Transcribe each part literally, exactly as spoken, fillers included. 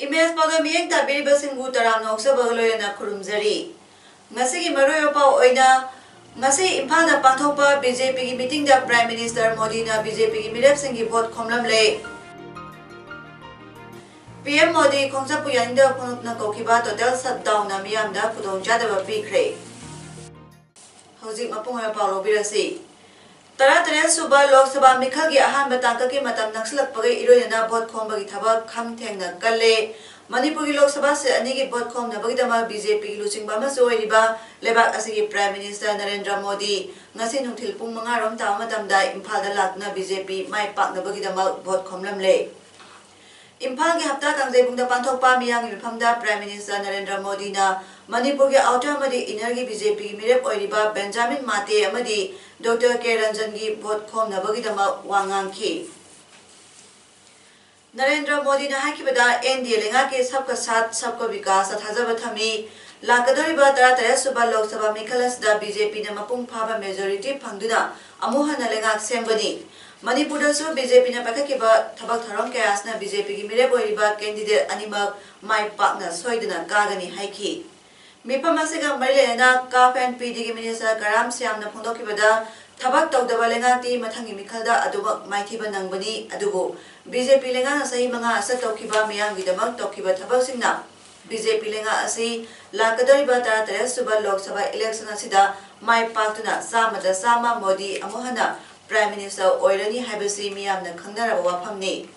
Image ꯄꯥꯎꯗ ꯃꯤꯠꯌꯦꯡ ꯇꯥꯕꯤꯔꯤꯕꯁꯤꯡꯕꯨ ꯇꯔꯥꯝꯅ ꯑꯣꯛꯆꯕꯒ ꯂꯣꯏꯅꯅ ꯈꯨꯔꯨꯝꯖꯔꯤ꯫ ꯉꯁꯤꯒꯤ ꯃꯔꯨꯑꯣꯏꯕ ꯄꯥꯎ ꯑꯣꯏꯅ, ꯉꯁꯤ ꯏꯝꯐꯥꯜꯗ ꯄꯥꯡꯊꯣꯛꯄ ꯕꯤ ꯖꯦ ꯄꯤꯒꯤ ꯃꯤꯇꯤꯡꯗ ꯄ꯭ꯔꯥꯏꯝ ꯃꯤꯅꯤꯁꯇꯔ ꯃꯣꯗꯤꯅ ꯕꯤ ꯖꯦ ꯄꯤꯒꯤ ꯃꯤꯔꯦꯞꯁꯤꯡꯒꯤ ꯚꯣꯠ ꯈꯣꯝꯂꯝꯂꯦ꯫ ꯄꯤ ꯑꯦꯝ ꯃꯣꯗꯤ ꯈꯣꯡꯆꯠꯄꯨ ꯌꯥꯅꯤꯡꯗꯕ ꯐꯣꯡꯗꯣꯛꯇꯨꯅ ꯀꯧꯈꯤꯕ ꯇꯣꯇꯦꯜ ꯁꯠꯗꯥꯎꯟꯅ ꯃꯤꯌꯥꯝꯗ ꯈꯨꯗꯣꯡꯆꯥꯗꯕ ꯄꯤꯈ꯭ꯔꯦ꯫ ꯍꯧꯖꯤꯛ ꯃꯄꯨꯡ ꯑꯣꯏꯕ ꯄꯥꯎ ꯂꯧꯕꯤꯔꯁꯤ꯫ ꯇꯔꯥꯇꯔꯦꯠ ꯁꯨꯕ ꯂꯣꯛ ꯁꯚꯥ ꯃꯤꯈꯜꯒꯤ ꯑꯍꯥꯟꯕ ꯇꯥꯡꯀꯛꯀꯤ ꯃꯇꯝ ꯅꯛꯁꯤꯜꯂꯛꯄꯒ ꯏꯔꯣꯏꯅꯅ ꯚꯣꯠ ꯈꯣꯝꯕꯒꯤ ꯊꯕꯛ ꯈꯝ ꯊꯦꯡꯅ ꯀꯜꯂꯦ꯫ ꯃꯅꯤꯄꯨꯔꯒꯤ ꯂꯣꯛ ꯁꯚꯥ ꯁꯤꯠ ꯑꯅꯤꯒꯤ ꯚꯣꯠ ꯈꯣꯝꯅꯕꯒꯤꯗꯃꯛ ꯕꯤ ꯖꯦ ꯄꯤꯒꯤ ꯂꯨꯆꯤꯡꯕ ꯑꯃꯁꯨ ꯑꯣꯏꯔꯤꯕ ꯂꯩꯕꯥꯛ ꯑꯁꯤꯒꯤ ꯄ꯭ꯔꯥꯏꯝ ꯃꯤꯅꯤꯁꯇꯔ ꯅꯔꯦꯟꯗ꯭ꯔ ꯃꯣꯗꯤ ꯉꯁꯤ ꯅꯨꯡꯊꯤꯜ ꯄꯨꯡ ꯃꯉꯥ ꯔꯣꯝ ꯇꯥꯕ ꯃꯇꯝꯗ ꯏꯝꯐꯥꯜꯗ ꯂꯥꯛꯇꯨꯅ ꯕꯤ ꯖꯦ ꯄꯤ ꯃꯥꯏ ꯄꯥꯛꯅꯕꯒꯤꯗꯃꯛ ꯚꯣꯠ ꯈꯣꯝꯂꯝꯂꯦ꯫ ꯏꯝꯐꯥꯜꯒꯤ ꯍꯞꯇꯥ ꯀꯥꯡꯖꯩꯕꯨꯡꯗ ꯄꯥꯡꯊꯣꯛꯄ ꯃꯤꯌꯥꯝꯒꯤ ꯃꯤꯐꯝꯗ ꯄ꯭ꯔꯥꯏꯝ ꯃꯤꯅꯤꯁꯇꯔ ꯅꯔꯦꯟꯗ꯭ꯔ ꯃꯣꯗꯤꯅ ꯃꯅꯤꯄꯨꯔꯒꯤ ꯑꯥꯎꯇꯔ ꯑꯃꯗꯤ ꯏꯅꯔꯒꯤ ꯕꯤ ꯖꯦ ꯄꯤꯒꯤ ꯃꯤꯔꯦꯞ ꯑꯣꯏꯔꯤꯕ ꯕꯦꯟꯖꯥꯃꯤꯟ ꯃꯥꯇꯦ ꯑꯃꯗꯤ ꯗꯣꯛꯇꯔ ꯀꯦ ꯔꯟꯖꯟꯒꯤ ꯚꯣꯠ ꯈꯣꯝꯅꯕꯒꯤꯗꯃꯛ ꯋꯥ ꯉꯥꯡꯈꯤ꯫ ꯅꯔꯦꯟꯗ꯭ꯔ ꯃꯣꯗꯤꯅ ꯍꯥꯏꯈꯤꯕꯗ, ꯑꯦꯟ ꯗꯤ ꯑꯦ ꯂꯩꯉꯥꯛꯀꯤ ꯁꯕꯀꯥ ꯁꯥꯊ, ꯁꯕꯀꯥ ꯕꯤꯀꯥꯁꯇ ꯊꯥꯖꯕ ꯊꯝꯃꯤ꯫ ꯂꯥꯛꯀꯗꯧꯔꯤꯕ ꯇꯔꯥꯇꯔꯦꯠ ꯁꯨꯕ ꯂꯣꯛ ꯁꯚꯥ ꯃꯤꯈꯜ ꯑꯁꯤꯗ ꯕꯤ ꯖꯦ ꯄꯤꯅ ꯃꯄꯨꯡ ꯐꯥꯕ ꯃꯦꯖꯣꯔꯤꯇꯤ ꯐꯪꯗꯨꯅ ꯑꯃꯨꯛ ꯍꯟꯅ ꯂꯩꯉꯥꯛ ꯁꯦꯝꯒꯅꯤ꯫ ꯃꯅꯤꯄꯨꯔꯗꯁꯨ ꯕꯤ ꯖꯦ ꯄꯤꯅ ꯄꯥꯏꯈꯠꯈꯤꯕ ꯊꯕꯛ ꯊꯧꯔꯝ ꯀꯌꯥ ꯑꯁꯤꯅ ꯕꯤ ꯖꯦ ꯄꯤꯒꯤ ꯃꯤꯔꯦꯞ ꯑꯣꯏꯔꯤꯕ ꯀꯦꯟꯗꯤꯗꯦꯠ ꯑꯅꯤꯃꯛ ꯃꯥꯏ ꯄꯥꯛꯅ ꯁꯣꯏꯗꯅ ꯀꯥꯒꯅꯤ ꯍꯥꯏꯈꯤ꯫ ꯃꯤꯐꯝ ꯑꯁꯤꯒ ꯃꯔꯤ ꯂꯩꯅꯅ ꯀꯥꯐ ꯑꯦꯟ ꯄꯤ ꯗꯤꯒꯤ ꯃꯤꯅꯤꯁꯇꯔ ꯀꯔꯥꯝ ꯁ꯭ꯌꯥꯝꯅ ꯐꯣꯡꯗꯣꯛꯈꯤꯕꯗ, ꯊꯕꯛ ꯇꯧꯗꯕ ꯂꯩꯉꯥꯛꯇꯤ ꯃꯊꯪꯒꯤ ꯃꯤꯈꯜꯗ ꯑꯗꯨꯃꯛ ꯃꯥꯏꯊꯤꯕ ꯅꯪꯕꯅꯤ, ꯑꯗꯨꯕꯨ ꯕꯤ ꯖꯦ ꯄꯤ ꯂꯩꯉꯥꯛꯅ ꯆꯍꯤ ꯃꯉꯥ ꯑꯁꯤꯗ ꯇꯧꯈꯤꯕ ꯃꯤꯌꯥꯝꯒꯤꯗꯃꯛ ꯇꯧꯈꯤꯕ ꯊꯕꯛꯁꯤꯡꯅ ꯕꯤ ꯖꯦ ꯄꯤ ꯂꯩꯉꯥꯛ ꯑꯁꯤ ꯂꯥꯛꯀꯗꯧꯔꯤꯕ ꯇꯔꯥꯇꯔꯦꯠ ꯁꯨꯕ ꯂꯣꯛ ꯁꯚꯥ ꯏꯂꯦꯛꯁꯟ ꯑꯁꯤꯗ ꯃꯥꯏ ꯄꯥꯛꯇꯨꯅ ꯆꯥꯝꯃꯗ ꯆꯥꯝꯃ ꯃꯣꯗꯤ ꯑꯃꯨꯛ ꯍꯟꯅ ꯄ꯭ꯔꯥꯏꯝ ꯃꯤꯅꯤꯁꯇꯔ ꯑꯣꯏꯔꯅꯤ ꯍꯥꯏꯕꯁꯤ ꯃꯤꯌꯥꯝꯅ ꯈꯪꯅꯔꯕ ꯋꯥꯐꯝꯅꯤ꯫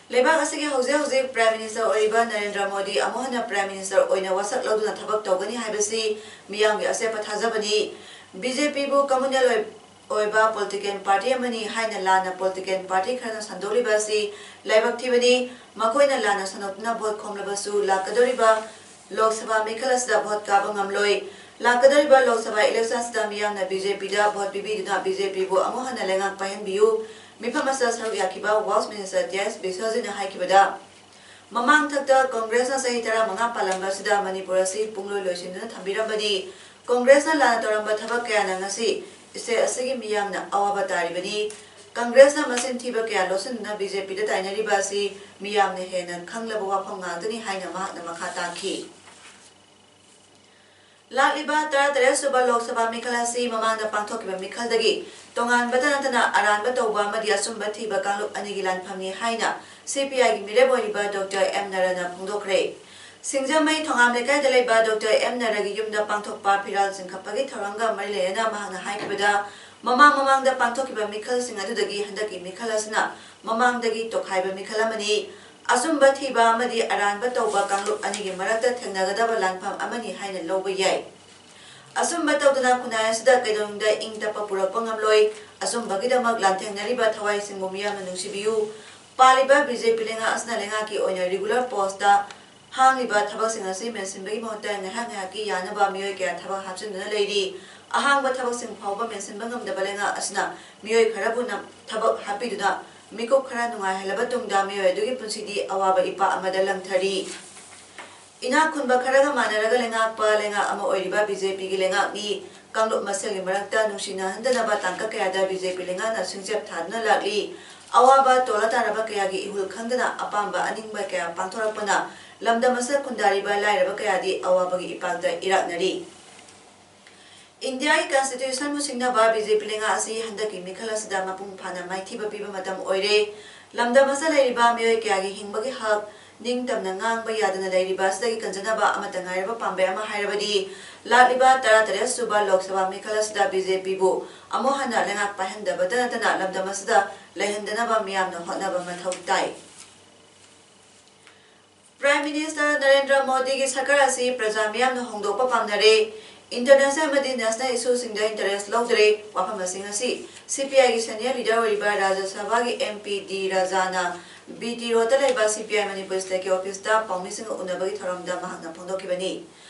ꯂꯩꯕꯥꯛ ꯑꯁꯤꯒꯤ ꯍꯧꯖꯤꯛ ꯍꯧꯖꯤꯛ ꯄ꯭ꯔꯥꯏꯝ ꯃꯤꯅꯤꯁꯇꯔ ꯑꯣꯏꯔꯤꯕ ꯅꯔꯦꯟꯗ꯭ꯔ ꯃꯣꯗꯤ ꯑꯃꯨꯛ ꯍꯟꯅ ꯄ꯭ꯔꯥꯏꯝ ꯃꯤꯅꯤꯁꯇꯔ ꯑꯣꯏꯅ ꯋꯥꯁꯛ ꯂꯧꯗꯨꯅ ꯊꯕꯛ ꯇꯧꯒꯅꯤ ꯍꯥꯏꯕꯁꯤ ꯃꯤꯌꯥꯝꯒꯤ ꯑꯆꯦꯠꯄ ꯊꯥꯖꯕꯅꯤ꯫ ꯕꯤ ꯖꯦ ꯄꯤꯕꯨ ꯀꯝꯃꯨꯅꯦꯜ ꯑꯣꯏ-, ꯑꯣꯏꯕ ꯄꯣꯂꯤꯇꯤꯀꯦꯜ ꯄꯥꯔꯇꯤ ꯑꯃꯅꯤ ꯍꯥꯏꯅ ꯂꯥꯟꯅ ꯄꯣꯂꯤꯇꯤꯀꯦꯜ ꯄꯥꯔꯇꯤ ꯈꯔꯅ ꯁꯟꯗꯣꯛꯂꯤꯕ ꯑꯁꯤ ꯂꯥꯏꯕꯛ ꯊꯤꯕꯅꯤ꯫ ꯃꯈꯣꯏꯅ ꯂꯥꯟꯅ ꯁꯟꯗꯣꯛꯇꯨꯅ ꯚꯣꯠ ꯈꯣꯝꯂꯕꯁꯨ ꯂꯥꯛꯀꯗꯧꯔꯤꯕ ꯂꯣꯛ ꯁꯚꯥ ꯃꯤꯈꯜ ꯑꯁꯤꯗ ꯚꯣꯠ ꯀꯥꯕ ꯉꯝꯂꯣꯏ꯫ ꯂꯥꯛꯀꯗꯧꯔꯤꯕ ꯂꯣꯛ ꯁꯚꯥ ꯏꯂꯦꯛꯁꯟ ꯑꯁꯤꯗ ꯃꯤꯌꯥꯝꯅ ꯕꯤ ꯖꯦ ꯄꯤꯗ ꯚꯣꯠ ꯄꯤꯕꯤꯗꯨꯅ ꯕꯤ ꯖꯦ ꯄꯤꯕꯨ ꯑꯃꯨꯛ ꯍꯟꯅ ꯂꯩꯉꯥꯛ ꯄꯥꯏꯍꯟꯕꯤꯌꯨ꯫ ꯃꯤꯐꯝ ꯑꯁꯤꯗ ꯁꯔꯨꯛ ꯌꯥꯈꯤꯕ ꯋꯥꯔꯛꯁ ꯃꯤꯅꯤꯁꯇꯔ ꯇꯤ ꯑꯦꯁ ꯕꯤꯁ꯭ꯋꯖꯤꯠꯅ ꯍꯥꯏꯈꯤꯕꯗ, ꯃꯃꯥꯡꯊꯛꯇ ꯀꯣꯡꯒ꯭ꯔꯦꯁꯅ ꯆꯍꯤ ꯇꯔꯥꯃꯉꯥ ꯄꯥꯜꯂꯝꯕ ꯑꯁꯤꯗ ꯃꯅꯤꯄꯨꯔ ꯑꯁꯤ ꯄꯨꯡꯂꯣꯏ ꯂꯣꯏꯁꯤꯟꯗꯨꯅ ꯊꯝꯕꯤꯔꯝꯕꯅꯤ꯫ ꯀꯣꯡꯒ꯭ꯔꯦꯁꯅ ꯂꯥꯟꯅ ꯇꯧꯔꯝꯕ ꯊꯕꯛ ꯀꯌꯥꯅ ꯉꯁꯤ ꯁ꯭ꯇꯦꯠ ꯑꯁꯤꯒꯤ ꯃꯤꯌꯥꯝꯅ ꯑꯋꯥꯕ ꯇꯥꯔꯤꯕꯅꯤ꯫ ꯀꯣꯡꯒ꯭ꯔꯦꯁꯅ ꯃꯆꯤꯟ ꯊꯤꯕ ꯀꯌꯥ ꯂꯣꯠꯁꯤꯟꯗꯨꯅ ꯕꯤ ꯖꯦ ꯄꯤꯗ ꯇꯥꯏꯅꯔꯤꯕ ꯑꯁꯤ ꯃꯤꯌꯥꯝꯅ ꯍꯦꯟꯅ ꯈꯪꯂꯕ ꯋꯥꯐꯝ ꯉꯥꯛꯇꯅꯤ ꯍꯥꯏꯅ ꯃꯍꯥꯛꯅ ꯃꯈꯥ ꯇꯥꯈꯤ꯫ ꯂꯥꯛꯂꯤꯕ ꯇꯔꯥꯇꯔꯦꯠ ꯁꯨꯕ ꯂꯣꯛ ꯁꯚꯥ ꯃꯤꯈꯜ ꯑꯁꯤ ꯃꯃꯥꯡꯗ ꯄꯥꯡꯊꯣꯛꯈꯤꯕ ꯃꯤꯈꯜꯗꯒꯤ ꯇꯣꯉꯥꯟꯕꯇ ꯅꯠꯇꯅ ꯑꯔꯥꯟꯕ ꯇꯧꯕ ꯑꯃꯗꯤ ꯑꯆꯨꯝꯕ ꯊꯤꯕ ꯀꯥꯡꯂꯨꯞ ꯑꯅꯤꯒꯤ ꯂꯥꯟꯐꯝꯅꯤ ꯍꯥꯏꯅ ꯁꯤ ꯄꯤ ꯑꯥꯏꯒꯤ ꯃꯤꯔꯦꯞ ꯑꯣꯏꯔꯤꯕ ꯗꯣꯛꯇꯔ ꯑꯦꯝ ꯅꯔꯥꯅ ꯐꯣꯡꯗꯣꯛꯈ꯭ꯔꯦ꯫ ꯁꯤꯡꯖꯃꯩ ꯊꯣꯉꯥꯝ ꯂꯩꯀꯥꯏꯗ ꯂꯩꯕ ꯗꯣꯛꯇꯔ ꯑꯦꯝ ꯅꯔꯥꯒꯤ ꯌꯨꯝꯗ ꯄꯥꯡꯊꯣꯛꯄ ꯐꯤꯔꯥꯜ ꯆꯤꯡꯈꯠꯄꯒꯤ ꯊꯧꯔꯝꯒ ꯃꯔꯤ ꯂꯩꯅꯅ ꯃꯍꯥꯛꯅ ꯍꯥꯏꯈꯤꯕꯗ, ꯃꯃꯥꯡ ꯃꯃꯥꯡꯗ ꯄꯥꯡꯊꯣꯛꯈꯤꯕ ꯃꯤꯈꯜꯁꯤꯡ ꯑꯗꯨꯗꯒꯤ ꯍꯟꯗꯛꯀꯤ ꯃꯤꯈꯜ ꯑꯁꯤꯅ ꯃꯃꯥꯡꯗꯒꯤ ꯇꯣꯈꯥꯏꯕ ꯃꯤꯈꯜ ꯑꯃꯅꯤ꯫ ꯑꯆꯨꯝꯕ ꯊꯤꯕ ꯑꯃꯗꯤ ꯑꯔꯥꯟꯕ ꯇꯧꯕ ꯀꯥꯡꯂꯨꯞ ꯑꯅꯤꯒꯤ ꯃꯔꯛꯇ ꯊꯦꯡꯅꯒꯗꯕ ꯂꯥꯟꯐꯝ ꯑꯃꯅꯤ ꯍꯥꯏꯅ ꯂꯧꯕ ꯌꯥꯏ꯫ ꯑꯆꯨꯝꯕ ꯇꯧꯗꯅ ꯈꯨꯟꯅꯥꯏ ꯑꯁꯤꯗ ꯀꯩꯗꯧꯅꯨꯡꯗ ꯏꯪ ꯇꯞꯄ ꯄꯨꯔꯛꯄ ꯉꯝꯂꯣꯏ꯫ ꯑꯆꯨꯝꯕꯒꯤꯗꯃꯛ ꯂꯥꯟꯊꯦꯡꯅꯔꯤꯕ ꯊꯋꯥꯏꯁꯤꯡꯕꯨ ꯃꯤꯌꯥꯝꯅ ꯅꯨꯡꯁꯤꯕꯤꯌꯨ꯫ ꯄꯥꯜꯂꯤꯕ ꯕꯤ ꯖꯦ ꯄꯤ ꯂꯩꯉꯥꯛ ꯑꯁꯤꯅ ꯂꯩꯉꯥꯛꯀꯤ ꯑꯣꯏꯅ ꯔꯤꯒꯨꯂꯔ ꯄꯣꯁꯇ ꯍꯥꯡꯂꯤꯕ ꯊꯕꯛꯁꯤꯡ ꯑꯁꯤ ꯃꯦꯟꯁꯤꯟꯕꯒꯤ ꯃꯍꯨꯠꯇ ꯉꯥꯏꯍꯥꯛ ꯉꯥꯏꯍꯥꯛꯀꯤ ꯌꯥꯅꯕ ꯃꯤꯑꯣꯏ ꯀꯌꯥ ꯊꯕꯛ ꯍꯥꯞꯆꯤꯟꯗꯨꯅ ꯂꯩꯔꯤ꯫ ꯑꯍꯥꯡꯕ ꯊꯕꯛꯁꯤꯡ ꯐꯥꯎꯕ ꯃꯦꯟꯁꯤꯟꯕ ꯉꯝꯗꯕ ꯂꯩꯉꯥꯛ ꯑꯁꯤꯅ ꯃꯤꯑꯣꯏ ꯈꯔꯕꯨ ꯅꯝ-, ꯊꯕꯛ ꯍꯥꯞꯄꯤꯗꯨꯅ ꯃꯤꯀꯨꯞ ꯈꯔ ꯅꯨꯡꯉꯥꯏꯍꯜꯂꯕ ꯇꯨꯡꯗ ꯃꯤꯑꯣꯏ ꯑꯗꯨꯒꯤ ꯄꯨꯟꯁꯤꯗꯤ ꯑꯋꯥꯕ ꯏꯄꯥꯛ ꯑꯃꯗ ꯂꯪꯊꯔꯤ꯫ ꯏꯅꯥꯛ ꯈꯨꯟꯕ ꯈꯔꯒ ꯃꯥꯟꯅꯔꯒ ꯂꯩꯉꯥꯛꯄ ꯂꯩꯉꯥꯛ ꯑꯃ ꯑꯣꯏꯔꯤꯕ ꯕꯤ ꯖꯦ ꯄꯤꯒꯤ ꯂꯩꯉꯥꯛꯅꯤ꯫ ꯀꯥꯡꯂꯨꯞ ꯃꯁꯦꯜꯒꯤ ꯃꯔꯛꯇ ꯅꯨꯡꯁꯤꯅꯍꯟꯗꯅꯕ ꯇꯥꯡꯀꯛ ꯀꯌꯥꯗ ꯕꯤ ꯖꯦ ꯄꯤ ꯂꯩꯉꯥꯛꯅ ꯁꯤꯡꯆꯞ ꯊꯥꯗꯨꯅ ꯂꯥꯛꯂꯤ꯫ ꯑꯋꯥꯕ ꯇꯣꯜꯂ ꯇꯥꯔꯕ ꯀꯌꯥꯒꯤ ꯏꯍꯨꯜ ꯈꯪꯗꯅ ꯑꯄꯥꯝꯕ ꯑꯅꯤꯡꯕ ꯀꯌꯥ ꯄꯥꯡꯊꯣꯔꯛꯄꯅ ꯂꯝꯗꯝ ꯑꯁꯤꯗ ꯈꯨꯟꯗꯥꯔꯤꯕ ꯂꯥꯏꯔꯕ ꯀꯌꯥꯗꯤ ꯑꯋꯥꯕꯒꯤ ꯏꯄꯥꯛꯇ ꯏꯔꯥꯛꯅꯔꯤ꯫ ꯏꯟꯗꯤꯌꯥꯒꯤ ꯀꯟꯁꯇꯤꯇ꯭ꯌꯨꯁꯟꯕꯨ ꯁꯤꯡꯅꯕ ꯕꯤ ꯖꯦ ꯄꯤ ꯂꯩꯉꯥꯛ ꯑꯁꯤ ꯍꯟꯗꯛꯀꯤ ꯃꯤꯈꯜ ꯑꯁꯤꯗ ꯃꯄꯨꯡ ꯐꯥꯅ ꯃꯥꯏꯊꯤꯕ ꯄꯤꯕ ꯃꯇꯝ ꯑꯣꯏꯔꯦ꯫ ꯂꯝꯗꯝ ꯑꯁꯤꯗ ꯂꯩꯔꯤꯕ ꯃꯤꯑꯣꯏ ꯀꯌꯥꯒꯤ ꯍꯤꯡꯕꯒꯤ ꯍꯛ, ꯅꯤꯡꯇꯝꯅ ꯉꯥꯡꯕ ꯌꯥꯗꯅ ꯂꯩꯔꯤꯕ ꯑꯁꯤꯗꯒꯤ ꯀꯟꯖꯅꯕ ꯑꯃꯠꯇ ꯉꯥꯏꯔꯕ ꯄꯥꯝꯕꯩ ꯑꯃ ꯍꯥꯏꯔꯕꯗꯤ ꯂꯥꯛꯂꯤꯕ ꯇꯔꯥꯇꯔꯦꯠ ꯁꯨꯕ ꯂꯣꯛ ꯁꯚꯥ ꯃꯤꯈꯜ ꯑꯁꯤꯗ ꯕꯤ ꯖꯦ ꯄꯤꯕꯨ ꯑꯃꯨꯛ ꯍꯟꯅ ꯂꯩꯉꯥꯛ ꯄꯥꯏꯍꯟꯗꯕꯇ ꯅꯠꯇꯅ ꯂꯝꯗꯝ ꯑꯁꯤꯗ ꯂꯩꯍꯟꯗꯅꯕ ꯃꯤꯌꯥꯝꯅ ꯍꯣꯠꯅꯕ ꯃꯊꯧ ꯇꯥꯏ꯫ ꯄ꯭ꯔꯥꯏꯝ ꯃꯤꯅꯤꯁꯇꯔ ꯅꯔꯦꯟꯗ꯭ꯔ ꯃꯣꯗꯤꯒꯤ ꯁꯔꯀꯥꯔ ꯑꯁꯤ ꯄ꯭ꯔꯖꯥ ꯃꯤꯌꯥꯝꯅ ꯍꯣꯡꯗꯣꯛꯄ ꯄꯥꯝꯅꯔꯦ꯫ International ꯑꯃꯗꯤ national issueꯁꯤꯡꯗ interest ꯂꯧꯗ꯭ꯔꯦ꯫ ꯋꯥꯐꯝ ꯑꯁꯤꯡ ꯑꯁꯤ CPIꯒꯤ senior leader ꯑꯣꯏꯔꯤꯕ ꯔꯥꯖ꯭ꯌ ꯁꯚꯥꯒꯤ MP ꯗꯤ ꯔꯥꯖꯥꯅ BT Roadꯇ ꯂꯩꯕ CPI Manipur Stateꯀꯤ officeꯇ ꯄꯥꯎꯃꯤꯁꯤꯡꯒ ꯎꯅꯕꯒꯤ ꯊꯧꯔꯝꯗ ꯃꯍꯥꯛꯅ ꯐꯣꯡꯗꯣꯛꯈꯤꯕꯅꯤ꯫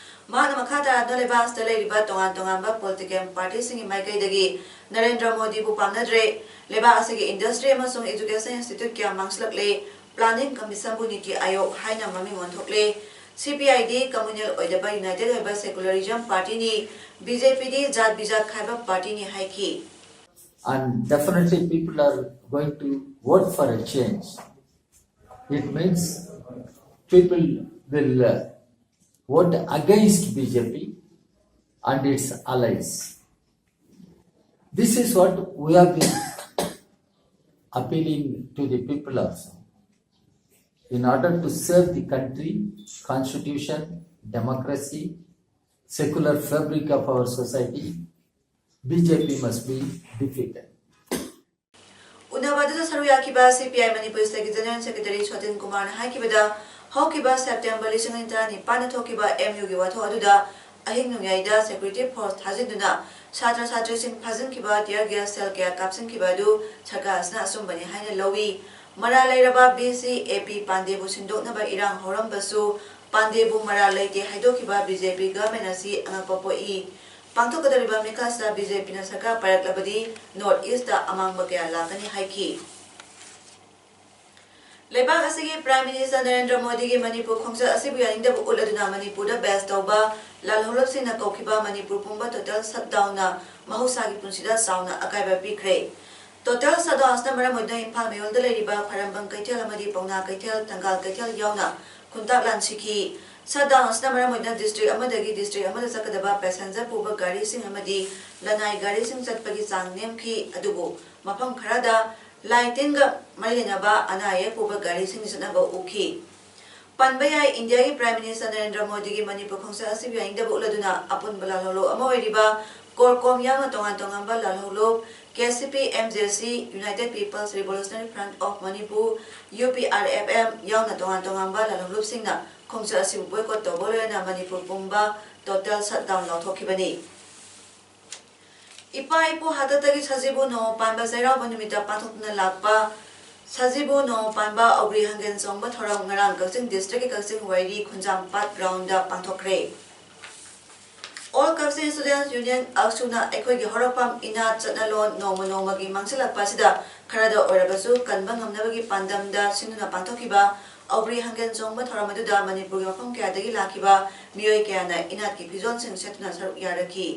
ꯃꯍꯥꯛꯅ ꯃꯈꯥ ꯇꯥꯔꯛꯅ ꯂꯩꯕꯥꯛ ꯑꯁꯤꯗ ꯂꯩꯔꯤꯕ ꯇꯣꯉꯥꯟ ꯇꯣꯉꯥꯟꯕ political partyꯁꯤꯡꯒꯤ ꯃꯥꯏꯀꯩꯗꯒꯤ ꯅꯔꯦꯟꯗ꯭ꯔ ꯃꯣꯗꯤꯕꯨ ꯄꯥꯝꯅꯗ꯭ꯔꯦ꯫ ꯂꯩꯕꯥꯛ ꯑꯁꯤꯒꯤ industry ꯑꯃꯁꯨꯡ education institute ꯀꯌꯥ ꯃꯥꯡꯁꯤꯜꯂꯛꯂꯦ꯫ Planning Commissionꯕꯨ ꯅꯤꯇꯤ ꯑꯥꯌꯣꯒ ꯍꯥꯏꯅ ꯃꯃꯤꯡ ꯑꯣꯟꯊꯣꯛꯂꯦ꯫ CPIꯗꯤ communal ꯑꯣꯏꯗꯕ united ꯑꯣꯏꯕ secularism partyꯅꯤ꯫ BJPꯗꯤ ꯖꯥꯠ ꯕꯤꯖꯥꯠ ꯈꯥꯏꯕ partyꯅꯤ ꯍꯥꯏꯈꯤ꯫ And definitely people are going to vote for a change. It means people will uh, vote against BJP and its allies. This is what we have been appealing to the people also. In order to save the country, constitution, democracy, secular fabric of our society, BJP must be defeated. ꯎꯅꯕ ꯑꯗꯨꯗ ꯁꯔꯨꯛ ꯌꯥꯈꯤꯕ CPI Manipur Stateꯀꯤ General Secretary ꯁꯣꯇꯤꯟ ꯀꯨꯃꯥꯔꯅ ꯍꯥꯏꯈꯤꯕꯗ, ꯍꯧꯈꯤꯕ September ꯂꯤꯁꯤꯡ ꯑꯅꯤ ꯇꯔꯥꯅꯤꯄꯥꯟꯗ ꯊꯣꯛꯈꯤꯕ MUꯒꯤ ꯋꯥꯊꯣꯛ ꯑꯗꯨꯗ ꯑꯍꯤꯡ ꯅꯣꯡꯌꯥꯏꯗ security force ꯊꯥꯖꯤꯟꯗꯨꯅ ꯁꯥꯇ꯭ꯔ ꯁꯥꯇ꯭ꯔꯤꯁꯤꯡ ꯐꯥꯖꯤꯟꯈꯤꯕ, tear gas shell ꯀꯌꯥ ꯀꯥꯞꯁꯤꯟꯈꯤꯕ ꯑꯗꯨ ꯁꯔꯀꯥꯔ ꯑꯁꯤꯅ ꯑꯆꯨꯝꯕꯅꯤ ꯍꯥꯏꯅ ꯂꯧꯏ꯫ ꯃꯔꯥꯜ ꯂꯩꯔꯕ VC AP ꯄꯥꯟꯗꯦꯕꯨ ꯁꯤꯟꯗꯣꯛꯅꯕ ꯏꯔꯥꯡ ꯍꯧꯔꯝꯕꯁꯨ ꯄꯥꯟꯗꯦꯕꯨ ꯃꯔꯥꯜ ꯂꯩꯇꯦ ꯍꯥꯏꯗꯣꯛꯈꯤꯕ BJP government ꯑꯁꯤ ꯑꯉꯛꯄ ꯄꯣꯛꯏ꯫ ꯄꯥꯡꯊꯣꯛꯀꯗꯧꯔꯤꯕ ꯃꯤꯈꯜꯁꯤꯗ BJPꯅ ꯁꯔꯀꯥꯔ ꯄꯥꯏꯔꯛꯂꯕꯗꯤ North Eastꯇ ꯑꯃꯥꯡꯕ ꯀꯌꯥ ꯂꯥꯛꯀꯅꯤ ꯍꯥꯏꯈꯤ꯫ ꯂꯩꯕꯥꯛ ꯑꯁꯤꯒꯤ Prime Minister ꯅꯔꯦꯟꯗ꯭ꯔ ꯃꯣꯗꯤꯒꯤ ꯃꯅꯤꯄꯨꯔ ꯈꯣꯡꯆꯠ ꯑꯁꯤꯕꯨ ꯌꯥꯅꯤꯡꯗꯕ ꯎꯠꯂꯗꯨꯅ ꯃꯅꯤꯄꯨꯔꯗ ꯕꯦꯁ ꯇꯧꯕ ꯂꯥꯜꯍꯧꯂꯨꯞꯁꯤꯡꯅ ꯀꯧꯈꯤꯕ ꯃꯅꯤꯄꯨꯔ ꯄꯨꯝꯕ total shutdownꯅ ꯃꯍꯧꯁꯥꯒꯤ ꯄꯨꯟꯁꯤꯗ ꯆꯥꯎꯅ ꯑꯀꯥꯏꯕ ꯄꯤꯈ꯭ꯔꯦ꯫ Total shutdown ꯑꯁꯤꯅ ꯃꯔꯝ ꯑꯣꯏꯗꯨꯅ ꯏꯝꯐꯥꯜ ꯃꯌꯣꯜꯗ ꯂꯩꯔꯤꯕ ꯈ꯭ꯋꯥꯏꯔꯝꯕꯟ ꯀꯩꯊꯦꯜ ꯑꯃꯗꯤ ꯄꯥꯎꯅꯥ ꯀꯩꯊꯦꯜ, ꯊꯪꯒꯥꯜ ꯀꯩꯊꯦꯜ ꯌꯥꯎꯅ ꯈꯨꯟꯇꯥꯛ ꯂꯥꯟꯁꯤꯈꯤ꯫ Shutdown ꯑꯁꯤꯅ ꯃꯔꯝ ꯑꯣꯏꯗꯨꯅ district ꯑꯃꯗꯒꯤ district ꯑꯃꯗ ꯆꯠꯀꯗꯕ passenger ꯄꯨꯕ ꯒꯥꯔꯤꯁꯤꯡ ꯑꯃꯗꯤ ꯂꯅꯥꯏ ꯒꯥꯔꯤꯁꯤꯡ ꯆꯠꯄꯒꯤ ꯆꯥꯡ ꯅꯦꯝꯈꯤ꯫ ꯑꯗꯨꯕꯨ ꯃꯐꯝ ꯈꯔꯗ ꯂꯥꯏ ꯇꯤꯟꯒ ꯃꯔꯤ ꯂꯩꯅꯕ ꯑꯅꯥ ꯑꯌꯦꯛ ꯄꯨꯕ ꯒꯥꯔꯤꯁꯤꯡ ꯆꯠꯅꯕ ꯎꯈꯤ꯫ ꯄꯟꯕ ꯌꯥꯏ, ꯏꯟꯗꯤꯌꯥꯒꯤ Prime Minister ꯅꯔꯦꯟꯗ꯭ꯔ ꯃꯣꯗꯤꯒꯤ ꯃꯅꯤꯄꯨꯔ ꯈꯣꯡꯆꯠ ꯑꯁꯤꯕꯨ ꯌꯥꯅꯤꯡꯗꯕ ꯎꯠꯂꯗꯨꯅ ꯑꯄꯨꯟꯕ ꯂꯥꯜꯍꯧꯂꯨꯞ ꯑꯃ ꯑꯣꯏꯔꯤꯕ CORCOM ꯌꯥꯎꯅ ꯇꯣꯉꯥꯟ ꯇꯣꯉꯥꯟꯕ ꯂꯥꯜꯍꯧꯂꯨꯞ K C P M J C, United People's Revolutionary Front of Manipur, U P R F M ꯌꯥꯎꯅ ꯇꯣꯉꯥꯟ ꯇꯣꯉꯥꯟꯕ ꯂꯥꯂꯣꯡꯂꯨꯞꯁꯤꯡꯅ ꯈꯣꯡꯆꯠ ꯑꯁꯤꯕꯨ boycott ꯇꯧꯕ ꯂꯣꯏꯅꯅ ꯃꯅꯤꯄꯨꯔ ꯄꯨꯝꯕ total shutdown ꯂꯥꯎꯊꯣꯛꯈꯤꯕꯅꯤ꯫ ꯏꯄꯥ ꯏꯄꯨ ꯍꯥꯛꯇꯛꯇꯒꯤ ꯁꯖꯤꯕꯨ ꯅꯣꯡꯃ ꯄꯥꯟꯕ ꯆꯩꯔꯥꯎꯕ ꯅꯨꯃꯤꯠꯇ ꯄꯥꯡꯊꯣꯛꯇꯨꯅ ꯂꯥꯛꯄ ꯁꯖꯤꯕꯨ ꯅꯣꯡꯃ ꯄꯥꯟꯕ ꯑꯧꯒ꯭ꯔꯤ ꯍꯪꯒꯦꯟ ꯆꯣꯡꯕ ꯊꯧꯔꯝ ꯉꯔꯥꯡ ꯀꯛꯆꯤꯡ district ꯀꯤ ꯀꯛꯆꯤꯡ ꯋꯥꯏꯔꯤ ꯈꯨꯟꯖꯥꯝꯄꯥꯠ ground ꯗ ꯄꯥꯡꯊꯣꯛꯈ꯭ꯔꯦ꯫ All Kaksing Students Union, ꯑꯛꯁꯨꯅ ꯑꯩꯈꯣꯏꯒꯤ ꯍꯧꯔꯛꯐꯝ, ꯏꯅꯥꯠ, ꯆꯠꯅꯂꯣꯟ ꯅꯣꯡꯃ ꯅꯣꯡꯃꯒꯤ ꯃꯥꯡꯁꯤꯜꯂꯛꯄ ꯑꯁꯤꯗ ꯈꯔꯗ ꯑꯣꯏꯔꯕꯁꯨ ꯀꯟꯕ ꯉꯝꯅꯕꯒꯤ ꯄꯥꯟꯗꯝꯗ ꯁꯤꯟꯗꯨꯅ ꯄꯥꯡꯊꯣꯛꯈꯤꯕ ꯑꯧꯒ꯭ꯔꯤ ꯍꯪꯒꯦꯟ ꯆꯣꯡꯕ ꯊꯧꯔꯝ ꯑꯗꯨꯗ ꯃꯅꯤꯄꯨꯔꯒꯤ ꯃꯐꯝ ꯀꯌꯥꯗꯒꯤ ꯂꯥꯛꯈꯤꯕ ꯃꯤꯑꯣꯏ ꯀꯌꯥꯅ ꯏꯅꯥꯠꯀꯤ ꯐꯤꯖꯣꯜꯁꯤꯡ ꯁꯦꯠꯇꯨꯅ ꯁꯔꯨꯛ ꯌꯥꯔꯛꯈꯤ꯫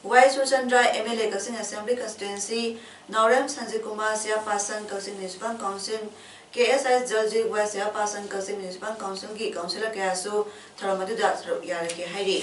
Y Surchandra, M L A, Kakching Assembly Constituency, Naorem Sanjit Kumar, Chairperson, Kakching Municipal Council, K S I Jaljit, Vice Chairperson, Kakching Municipal Council ꯒꯤ councillor ꯀꯌꯥꯁꯨ ꯊꯧꯔꯝ ꯑꯗꯨꯗ ꯁꯔꯨꯛ ꯌꯥꯔꯛꯀꯦ ꯍꯥꯏꯔꯤ꯫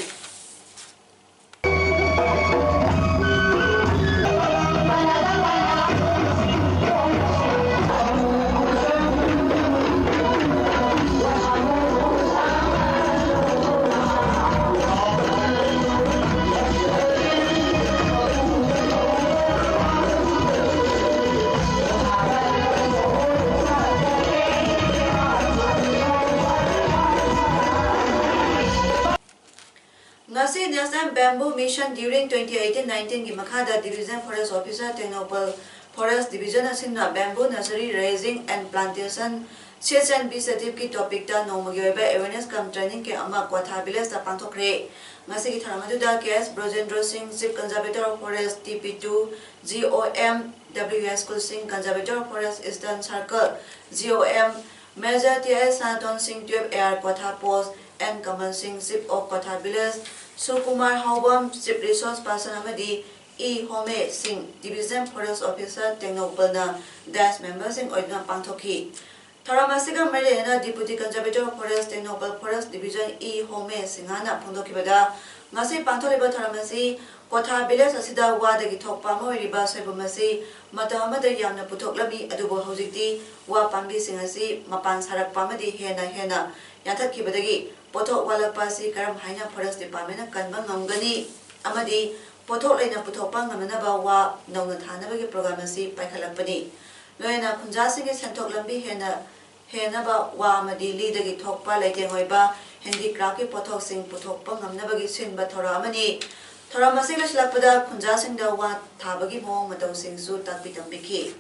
ꯉꯁꯤ National Bamboo Mission during twenty eighteen nineteen ꯒꯤ ꯃꯈꯥꯗ Division Forest Officer Tengnoupal Forest Division ꯑꯁꯤꯅ bamboo nursery raising and plantation, seeds and vegetative ꯀꯤ topic ꯇ ꯅꯣꯡꯃꯒꯤ ꯑꯣꯏꯕ awareness cum training camp ꯑꯃ ꯀ꯭ꯋꯥꯊꯥ village ꯇ ꯄꯥꯡꯊꯣꯛꯈ꯭ꯔꯦ꯫ ꯉꯁꯤꯒꯤ ꯊꯧꯔꯝ ꯑꯗꯨꯗ ꯀꯦ ꯑꯦꯁ ꯕ꯭ꯔꯣꯖꯦꯟꯗ꯭ꯔꯣ ꯁꯤꯡ, Chief Conservator of Forest, T P ꯇꯨ, G O M, W S Kul Singh, Conservator of Forest Eastern Circle, G O M, Major T S Sanaton Singh, twelve A R Kwatha Post, N Kamal Singh, Chief of Kwatha Village, Sukumar Haobam, Chief Resource Person ꯑꯃꯗꯤ E Home Singh, Division Forest Officer ꯇꯦꯡꯅꯧꯄꯜꯅ dais member ꯁꯤꯡ ꯑꯣꯏꯗꯨꯅ ꯄꯥꯡꯊꯣꯛꯈꯤ꯫ ꯊꯧꯔꯝ ꯑꯁꯤꯒ ꯃꯔꯤ ꯂꯩꯅꯅ Deputy Conservator of Forest Tengnoupal Forest Division E ꯍꯣꯃꯦ ꯁꯤꯡꯍꯅ ꯐꯣꯡꯗꯣꯛꯈꯤꯕꯗ, ꯉꯁꯤ ꯄꯥꯡꯊꯣꯛꯂꯤꯕ ꯊꯧꯔꯝ ꯑꯁꯤ ꯀ꯭ꯋꯥꯊꯥ village ꯑꯁꯤꯗ ꯋꯥꯗꯒꯤ ꯊꯣꯛꯄ ꯑꯃ ꯑꯣꯏꯔꯤꯕ ꯁꯣꯏꯕꯨꯝ ꯑꯁꯤ ꯃꯇꯝ ꯑꯃꯗ ꯌꯥꯝꯅ ꯄꯨꯊꯣꯛꯂꯝꯃꯤ, ꯑꯗꯨꯕꯨ ꯍꯧꯖꯤꯛꯇꯤ ꯋꯥ ꯄꯥꯝꯕꯤꯁꯤꯡ ꯑꯁꯤ ꯃꯄꯥꯟ ꯁꯥꯔꯛꯄ ꯑꯃꯗꯤ ꯍꯦꯟꯅ ꯍꯦꯟꯅ ꯌꯥꯟꯊꯠꯈꯤꯕꯗꯒꯤ ꯄꯣꯠꯊꯣꯛ ꯋꯥꯠꯂꯛꯄ ꯑꯁꯤ ꯀꯔꯝ ꯍꯥꯏꯅ Forest Department ꯅ ꯀꯟꯕ ꯉꯝꯒꯅꯤ ꯑꯃꯗꯤ ꯄꯣꯠꯊꯣꯛ ꯂꯩꯅ ꯄꯨꯊꯣꯛꯄ ꯉꯝꯅꯅꯕ ꯋꯥ ꯅꯧꯅ ꯊꯥꯅꯕꯒꯤ ꯄ꯭ꯔꯣꯒ꯭ꯔꯥꯝ ꯑꯁꯤ ꯄꯥꯏꯈꯠꯂꯛꯄꯅꯤ꯫ ꯂꯣꯏꯅꯅ ꯈꯨꯟꯖꯥꯁꯤꯡꯒꯤ ꯁꯦꯟꯊꯣꯛ ꯂꯝꯕꯤ ꯍꯦꯟꯅ ꯍꯦꯟꯅꯕ ꯋꯥ ꯑꯃꯗꯤ ꯂꯤꯗꯒꯤ ꯊꯣꯛꯄ ꯂꯩꯇꯦꯡ ꯑꯣꯏꯕ ꯍꯦꯟꯗꯤꯀ꯭ꯔꯥꯐꯀꯤ ꯄꯣꯠꯊꯣꯛꯁꯤꯡ ꯄꯨꯊꯣꯛꯄ ꯉꯝꯅꯕꯒꯤ ꯁꯤꯟꯕ ꯊꯧꯔꯝ ꯑꯃꯅꯤ꯫ ꯊꯧꯔꯝ ꯑꯁꯤ ꯂꯣꯏꯁꯤꯜꯂꯛꯄꯗ ꯈꯨꯟꯖꯥꯁꯤꯡꯗ ꯋꯥ ꯊꯥꯕꯒꯤ ꯃꯑꯣꯡ ꯃꯇꯧꯁꯤꯡꯁꯨ ꯇꯥꯛꯄꯤ ꯇꯝꯕꯤꯈꯤ꯫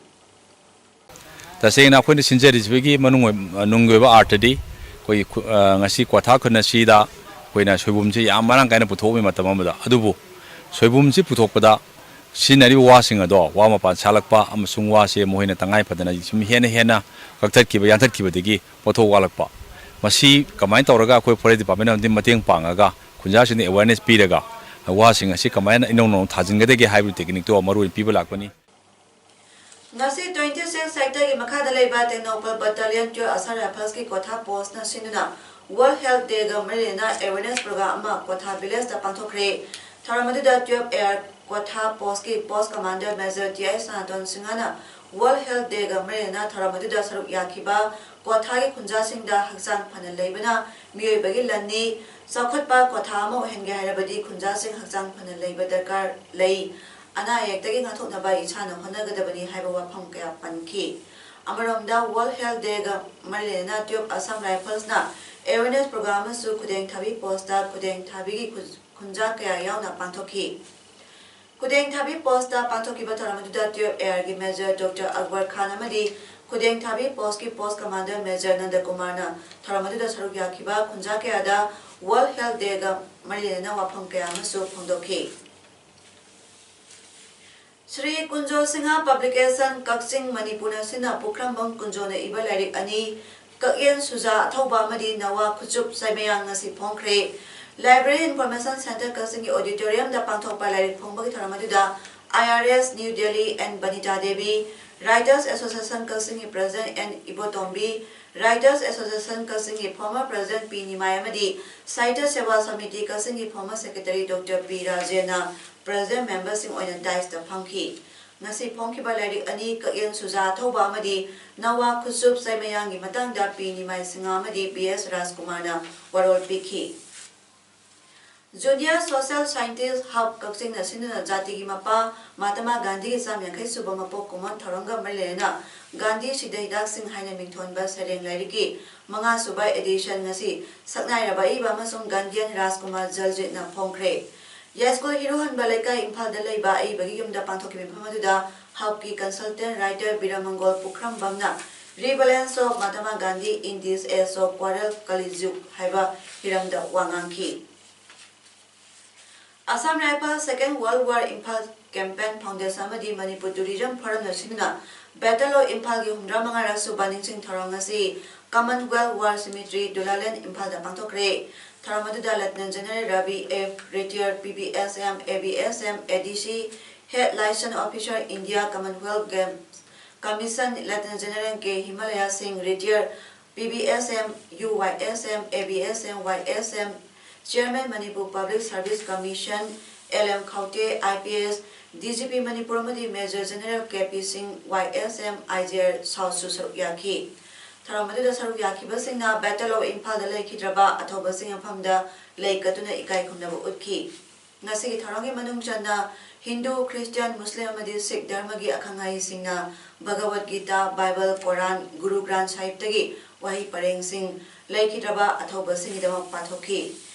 ꯇꯁꯦꯡꯅ ꯑꯩꯈꯣꯏꯅ ꯁꯤꯟꯖꯔꯤꯁꯤꯒꯤ ꯃꯅꯨꯡ ꯑꯣꯏ-, ꯅꯨꯡꯒꯤ ꯑꯣꯏꯕ ꯑꯥꯔꯊꯗꯤ ꯑꯩꯈꯣꯏꯒꯤ ꯈꯨ-, ꯑ, ꯉꯁꯤ ꯀ꯭ꯋꯥꯊꯥ ꯈꯨꯟ ꯑꯁꯤꯗ ꯑꯩꯈꯣꯏꯅ ꯁꯣꯏꯕꯨꯝꯁꯤ ꯌꯥꯝ ꯃꯔꯥꯡ ꯀꯥꯏꯅ ꯄꯨꯊꯣꯛꯑꯝꯃꯤ ꯃꯇꯝ ꯑꯃꯗ, ꯑꯗꯨꯕꯨ ꯁꯣꯏꯕꯨꯝꯁꯤ ꯄꯨꯊꯣꯛꯄꯗ ꯁꯤꯖꯤꯟꯅꯔꯤꯕ ꯋꯥꯁꯤꯡ ꯑꯗꯣ ꯋꯥ ꯃꯄꯥꯟ ꯁꯥꯠꯂꯛꯄ ꯑꯃꯁꯨꯡ ꯋꯥꯁꯦ ꯃꯈꯣꯏꯅ ꯇꯉꯥꯏ ꯐꯗꯅ ꯁꯨꯝ ꯍꯦꯟꯅ ꯍꯦꯟꯅ ꯀꯛꯊꯠꯈꯤꯕ, ꯌꯥꯟꯊꯠꯈꯤꯕꯗꯒꯤ ꯄꯣꯠꯊꯣꯛ ꯋꯥꯠꯂꯛꯄ꯫ ꯃꯁꯤ ꯀꯃꯥꯏꯅ ꯇꯧꯔꯒ ꯑꯩꯈꯣꯏ ꯐꯣꯔꯦꯁ ꯗꯤꯄꯥꯔꯠꯃꯦꯟꯅ ꯃꯇꯦꯡ ꯄꯥꯡꯉꯒ ꯈꯨꯟꯖꯥꯁꯤꯡꯗ ꯑꯦꯋꯦꯔꯅꯦꯁ ꯄꯤꯔꯒ ꯋꯥꯁꯤꯡ ꯑꯁꯤ ꯀꯃꯥꯏꯅ ꯏꯅꯧ ꯅꯧꯅ ꯊꯥꯖꯤꯟꯒꯗꯒꯦ ꯍꯥꯏꯕꯒꯤ ꯇꯦꯛꯅꯤꯛꯇꯣ ꯃꯔꯨ ꯑꯣꯏꯅ ꯄꯤꯕ ꯂꯥꯛꯄꯅꯤ꯫ ꯉꯁꯤ twenty six sectorꯒꯤ ꯃꯈꯥꯗ ꯂꯩꯕ ꯇꯦꯡꯅꯧꯄꯜ Battalion twelve Assam Riflesꯀꯤ ꯀ꯭ꯋꯥꯊꯥ ꯄꯣꯁꯅ ꯁꯤꯟꯗꯨꯅ World Health Dayꯒ ꯃꯔꯤ ꯂꯩꯅꯅ awareness program ꯑꯃ ꯀ꯭ꯋꯥꯊꯥ villageꯇ ꯄꯥꯡꯊꯣꯛꯈ꯭ꯔꯦ꯫ ꯊꯧꯔꯝ ꯑꯗꯨꯗ twelve Air Kwatha ꯄꯣꯁꯀꯤ post commander Major T I ꯁꯅꯥꯇꯣꯟ ꯁꯤꯡꯍꯅ World Health Dayꯒ ꯃꯔꯤ ꯂꯩꯅꯅ ꯊꯧꯔꯝ ꯑꯗꯨꯗ ꯁꯔꯨꯛ ꯌꯥꯈꯤꯕ ꯀ꯭ꯋꯥꯊꯥꯒꯤ ꯈꯨꯟꯖꯥꯁꯤꯡꯗ ꯍꯛꯆꯥꯡ ꯐꯅ ꯂꯩꯕꯅ ꯃꯤꯑꯣꯏꯕꯒꯤ ꯂꯟꯅꯤ, ꯆꯥꯎꯈꯠꯄ ꯀ꯭ꯋꯥꯊꯥ ꯑꯃ ꯑꯣꯏꯍꯟꯒꯦ ꯍꯥꯏꯔꯕꯗꯤ ꯈꯨꯟꯖꯥꯁꯤꯡ ꯍꯛꯆꯥꯡ ꯐꯅ ꯂꯩꯕ ꯗꯔꯀꯥꯔ ꯂꯩ꯫ ꯑꯅꯥ ꯑꯌꯦꯛꯇꯒꯤ ꯉꯥꯛꯊꯣꯛꯅꯕ ꯏꯁꯥꯅ ꯍꯣꯠꯅꯒꯗꯕꯅꯤ ꯍꯥꯏꯕ ꯋꯥꯐꯝ ꯀꯌꯥ ꯄꯟꯈꯤ꯫ ꯑꯃꯔꯣꯝꯗ World Health Dayꯒ ꯃꯔꯤ ꯂꯩꯅꯅ twelve Assam Riflesꯅ awareness program ꯑꯃꯁꯨ ꯈꯨꯗꯦꯡ ꯊꯥꯕꯤ postꯇ ꯈꯨꯗꯦꯡ ꯊꯥꯕꯤꯒꯤ ꯈꯨ-, ꯈꯨꯟꯖꯥ ꯀꯌꯥ ꯌꯥꯎꯅ ꯄꯥꯡꯊꯣꯛꯈꯤ꯫ ꯈꯨꯗꯦꯡ ꯊꯥꯕꯤ postꯇ ꯄꯥꯡꯊꯣꯛꯈꯤꯕ ꯊꯧꯔꯝ ꯑꯗꯨꯗ twelve Airꯒꯤ Major Doctor Akbar Khan ꯑꯃꯗꯤ ꯈꯨꯗꯦꯡ ꯊꯥꯕꯤ postꯀꯤ post commander Major ꯅꯟꯗ ꯀꯨꯃꯥꯔꯅ ꯊꯧꯔꯝ ꯑꯗꯨꯗ ꯁꯔꯨꯛ ꯌꯥꯈꯤꯕ ꯈꯨꯟꯖꯥ ꯀꯌꯥꯗ World Health Dayꯒ ꯃꯔꯤ ꯂꯩꯅꯅ ꯋꯥꯐꯝ ꯀꯌꯥ ꯑꯃꯁꯨ ꯐꯣꯡꯗꯣꯛꯈꯤ꯫ ꯁ꯭ꯔꯤ ꯀꯨꯟꯖꯣ ꯁꯤꯡꯍ Publication ꯀꯛꯆꯤꯡ ꯃꯅꯤꯄꯨꯔꯅ ꯁꯤꯟꯅ ꯄꯨꯈ꯭ꯔꯝꯕꯝ ꯀꯨꯟꯖꯣꯅ ꯏꯕ ꯂꯥꯏꯔꯤꯛ ꯑꯅꯤ ꯀꯛꯌꯦꯟ ꯁꯨꯖꯥ ꯑꯊꯧꯕ ꯑꯃꯗꯤ ꯅꯋꯥ ꯈꯨꯆꯨꯞ ꯆꯩꯃꯌꯥꯡ ꯉꯁꯤ ꯐꯣꯡꯈ꯭ꯔꯦ꯫ Library Information Centre ꯀꯛꯆꯤꯡꯒꯤ auditoriumꯗ ꯄꯥꯡꯊꯣꯛꯄ ꯂꯥꯏꯔꯤꯛ ꯐꯣꯡꯕꯒꯤ ꯊꯧꯔꯝ ꯑꯗꯨꯗ I R S New Delhi N Banita Devi, Writers Association ꯀꯛꯆꯤꯡꯒꯤ President N ꯏꯕꯣꯇꯣꯝꯕꯤ, Writers Association ꯀꯛꯆꯤꯡꯒꯤ former President ꯄꯤ ꯅꯤꯃꯥꯏ ꯑꯃꯗꯤ ꯁꯥꯍꯤꯇ꯭ꯌ ꯁꯦꯋꯥ ꯁꯃꯤꯇꯤ ꯀꯛꯆꯤꯡꯒꯤ former Secretary Doctor ꯄꯤ ꯔꯥꯖꯦꯟꯅ President memberꯁꯤꯡ ꯑꯣꯏꯅ dais ꯐꯝꯈꯤ꯫ ꯉꯁꯤ ꯐꯣꯡꯈꯤꯕ ꯂꯥꯏꯔꯤꯛ ꯑꯅꯤ ꯀꯛꯌꯦꯟ ꯁꯨꯖꯥ ꯑꯊꯧꯕ ꯑꯃꯗꯤ ꯅꯋꯥ ꯈꯨꯆꯨꯞ ꯆꯩꯃꯌꯥꯡꯒꯤ ꯃꯇꯥꯡꯗ ꯄꯤ ꯅꯤꯃꯥꯏ ꯁꯤꯡꯍ ꯑꯃꯗꯤ ꯕꯤ ꯑꯦꯁ ꯔꯥꯖꯀꯨꯃꯥꯔꯅ ꯋꯥꯔꯣꯜ ꯄꯤꯈꯤ꯫ Junior Social Scientist Hub ꯀꯛꯆꯤꯡꯅ ꯁꯤꯟꯗꯨꯅ ꯖꯥꯇꯤꯒꯤ ꯃꯄꯥ ꯃꯍꯥꯇꯃꯥ ꯒꯥꯟꯙꯤꯒꯤ ꯆꯥꯝ ꯌꯥꯡꯈꯩ ꯁꯨꯕ ꯃꯄꯣꯛ ꯀꯨꯝꯑꯣꯟ ꯊꯧꯔꯝꯒ ꯃꯔꯤ ꯂꯩꯅꯅ ꯒꯥꯟꯙꯤ ꯁꯤꯗ ꯍꯤꯗꯥꯛꯁꯤꯡ ꯍꯥꯏꯅ ꯃꯤꯡꯊꯣꯟꯕ ꯁꯩꯔꯦꯡ ꯂꯥꯏꯔꯤꯛꯀꯤ ꯃꯉꯥ ꯁꯨꯕ edition ꯉꯁꯤ ꯁꯛꯅꯥꯏꯔꯕ ꯑꯏꯕ ꯑꯃꯁꯨꯡ ꯒꯥꯟꯙꯤꯌꯟ ꯔꯥꯖꯀꯨꯃꯥꯔ ꯖꯜꯖꯤꯠꯅ ꯐꯣꯡꯈ꯭ꯔꯦ꯫ ꯌꯥꯏꯁ꯭ꯀꯨꯜ ꯍꯤꯔꯨꯍꯟꯕ ꯂꯩꯀꯥꯏ ꯏꯝꯐꯥꯜꯗ ꯂꯩꯕ ꯑꯏꯕꯒꯤ ꯌꯨꯝꯗ ꯄꯥꯡꯊꯣꯛꯈꯤꯕ ꯃꯤꯐꯝ ꯑꯗꯨꯗ ꯍꯕꯀꯤ consultant writer ꯕꯤꯔꯃꯪꯒꯣꯜ ꯄꯨꯈ꯭ꯔꯝꯕꯝꯅ Relevance of Mahatma Gandhi in this age of quarrel Kali Yug ꯍꯥꯏꯕ ꯍꯤꯔꯝꯗ ꯋꯥ ꯉꯥꯡꯈꯤ꯫ Assam Rifle Second World War Imphal Campaign Foundation ꯑꯃꯗꯤ Manipur Tourism Forumꯅ ꯁꯤꯟꯗꯨꯅ Battle of Imphalꯒꯤ ꯍꯨꯝꯐꯨꯇꯔꯥ ꯃꯉꯥꯔꯛ ꯁꯨꯕ ꯅꯤꯡꯁꯤꯡ ꯊꯧꯔꯝ ꯑꯁꯤ Commonwealth War Cemetery, Dulaland, ꯏꯝꯐꯥꯜꯗ ꯄꯥꯡꯊꯣꯛꯈ꯭ꯔꯦ꯫ ꯊꯧꯔꯝ ꯑꯗꯨꯗ Lieutenant General Ravi F, Retired, P B S M, A B S M, A D C, Head Liaison Officer, India Commonwealth Games Commission, Lieutenant General K Himalaya Singh, Retired, P B S M, U Y S M, A B S M, Y S M, Chairman Manipur Public Service Commission, L M Khaute, I P S, D G P Manipur ꯑꯃꯗꯤ Major General K P Singh, Y S M, I G R Southꯁꯨ ꯁꯔꯨꯛ ꯌꯥꯈꯤ꯫ ꯊꯧꯔꯝ ꯑꯗꯨꯗ ꯁꯔꯨꯛ ꯌꯥꯈꯤꯕꯁꯤꯡꯅ Battle of ꯏꯝꯐꯥꯜꯗ ꯂꯩꯈꯤꯗ꯭ꯔꯕ ꯑꯊꯧꯕꯁꯤꯡ ꯃꯐꯝꯗ ꯂꯩ ꯀꯠꯇꯨꯅ ꯏꯀꯥꯏ ꯈꯨꯝꯅꯕ ꯎꯠꯈꯤ꯫ ꯉꯁꯤꯒꯤ ꯊꯧꯔꯝꯒꯤ ꯃꯅꯨꯡ ꯆꯟꯅ ꯍꯤꯟꯗꯨ, ꯈ꯭ꯔꯤꯁꯇꯤꯌꯥꯟ, ꯃꯨꯁꯂꯤꯝ ꯑꯃꯗꯤ ꯁꯤꯈ ꯙꯔꯃꯒꯤ ꯑꯈꯪ ꯑꯍꯩꯁꯤꯡꯅ ꯚꯒꯋꯠ ꯒꯤꯇꯥ, ꯕꯥꯏꯕꯜ, ꯀꯣꯔꯥꯟ, ꯒꯨꯔꯨ ꯒ꯭ꯔꯥꯟꯊ ꯁꯥꯍꯤꯕꯇꯒꯤ ꯋꯥꯍꯩ ꯄꯔꯦꯡꯁꯤꯡ ꯂꯩꯈꯤꯗ꯭ꯔꯕ ꯑꯊꯧꯕꯁꯤꯡꯒꯤꯗꯃꯛ ꯄꯥꯊꯣꯛꯈꯤ꯫